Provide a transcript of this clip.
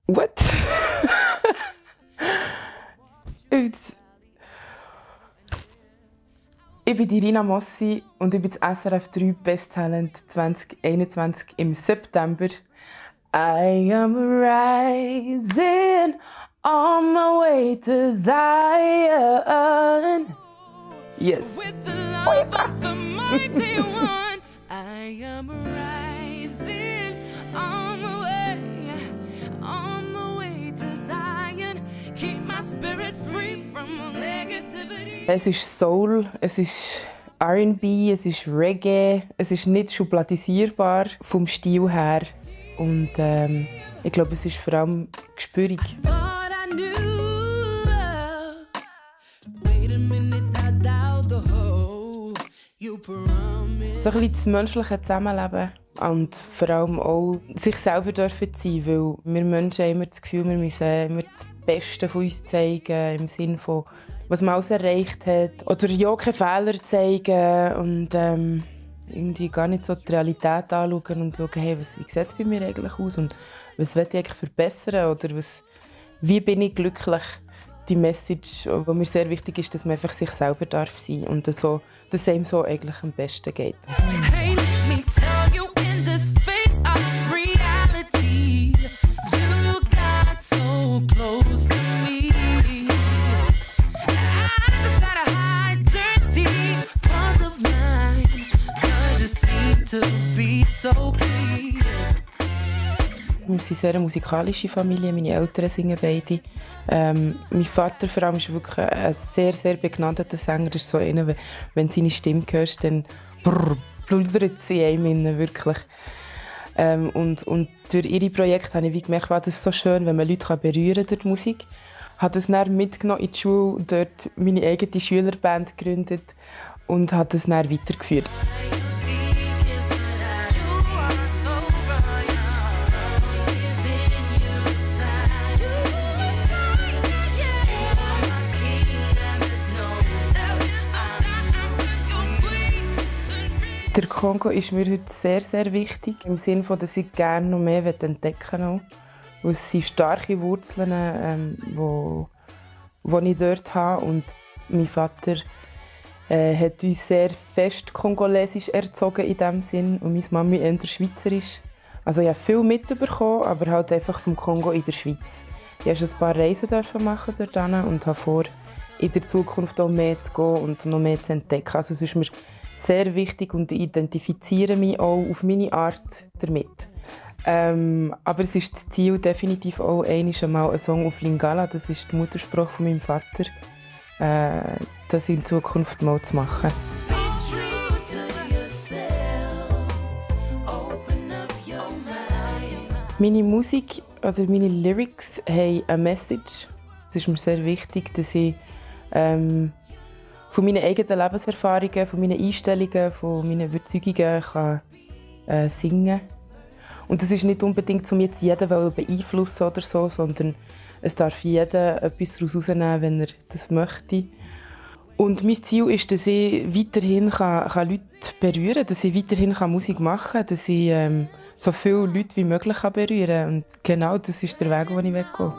What? Ich bin die Rina Mossi und ich bin das SRF 3 Best Talent 2021 im September. I am rising on my way to Zion. Yes. With the love of the mighty one, I am rising on the way to Zion. Keep my spirit free from negativity. Es ist Soul, es ist R&B, es ist Reggae, es ist nicht schubladisierbar vom Stil her. Und ich glaube, es ist vor allem gespürig. Thought I knew love. Wait a minute, I doubt the whole. You promised. So ein bisschen das menschliche Zusammenleben und vor allem auch sich selber dürfen sein, weil wir Menschen haben immer das Gefühl, wir müssen immer das Beste von uns zeigen, im Sinne von, was man alles erreicht hat. Oder ja, keine Fehler zeigen und irgendwie gar nicht so die Realität anschauen und schauen, hey, wie sieht es bei mir eigentlich aus und was will ich eigentlich verbessern oder wie bin ich glücklich. Die Message, die mir sehr wichtig ist, dass man einfach sich selber darf sein und so, dass es einem so eigentlich am besten geht. Hey, let me tell you in this face of reality, you got so close to me. I just try to hide dirty parts of mine, 'cause you seem to be so clean. Wir sind eine sehr musikalische Familie, meine Eltern singen beide. Mein Vater vor allem ist wirklich ein sehr, sehr begnadeter Sänger. Das ist so einer, wenn du seine Stimme hörst, dann plaudert sie einem wirklich. Und durch ihre Projekte habe ich wie gemerkt, das ist so schön, wenn man Leute berühren kann durch die Musik. Ich habe das dann mitgenommen in die Schule und dort meine eigene Schülerband gegründet und habe das dann weitergeführt. Der Kongo ist mir heute sehr, sehr wichtig. Im Sinne von, dass ich gerne noch mehr entdecken will. Weil es sind starke Wurzeln, die ich dort habe. Und mein Vater hat uns sehr fest kongolesisch erzogen in diesem Sinn. Und meine Mami eher schweizerisch. Also ich habe viel mitbekommen, aber halt einfach vom Kongo in der Schweiz. Ich durfte ein paar Reisen machen dort und habe vor, in der Zukunft auch mehr zu gehen und noch mehr zu entdecken. Also es ist mir sehr wichtig und ich identifiziere mich auch auf meine Art damit. Aber es ist das Ziel definitiv auch einmal einen Song auf Lingala, das ist der Muttersprache von meinem Vater, das in Zukunft mal zu machen. Meine Musik oder meine Lyrics haben eine Message. Es ist mir sehr wichtig, dass ich von meinen eigenen Lebenserfahrungen, von meinen Einstellungen, von meinen Überzeugungen kann, singen. Und das ist nicht unbedingt, um jetzt jeden beeinflussen oder so, sondern es darf jeder etwas daraus herausnehmen, wenn er das möchte. Und mein Ziel ist, dass ich weiterhin Leute berühren kann, dass ich weiterhin Musik machen kann, dass ich so viele Leute wie möglich berühren kann. Und genau das ist der Weg, den ich gehen will.